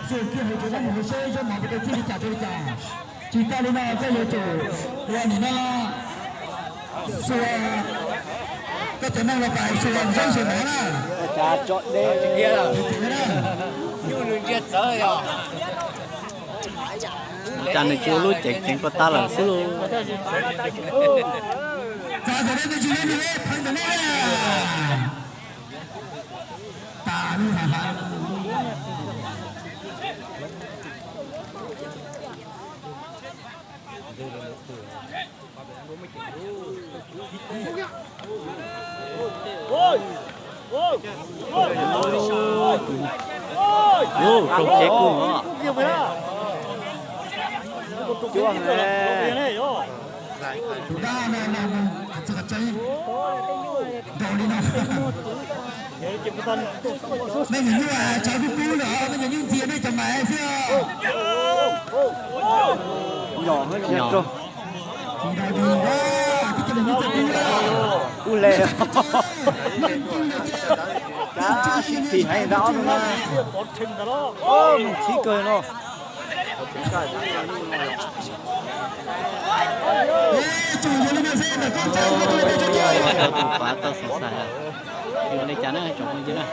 Txij kiag hauv tsev neeg mus saib zaub mov puas tau txij li cas rau li cas. Tsis tas li no koj yuav tsum ua nim no xyuas, koj cov neeg los pais xyuas zaub xyuas mov na. Cas nws tsis ua lub ceev ceev ko tas lawm xwb lauj. Txog ntawm no nws tsis li nws pheej ntawm no. Tas lub ha ha. Ub, roog cev kuj os. Cuab ne. Tus dab no no no, txog tseeb nraus li no. Nej nyuam nyuj tsawv kub kub lawm, nej nyuam nyuj ntxias nej cov mas xwb. Tsis nraus li, tib co nyuam nyuj txawv kub na. Ub le, tab sis phim heev ntag ob tug na. Mus khib kawg no. Tus pav tau xav xav, yuav li cas na tsoom phooj ywg na.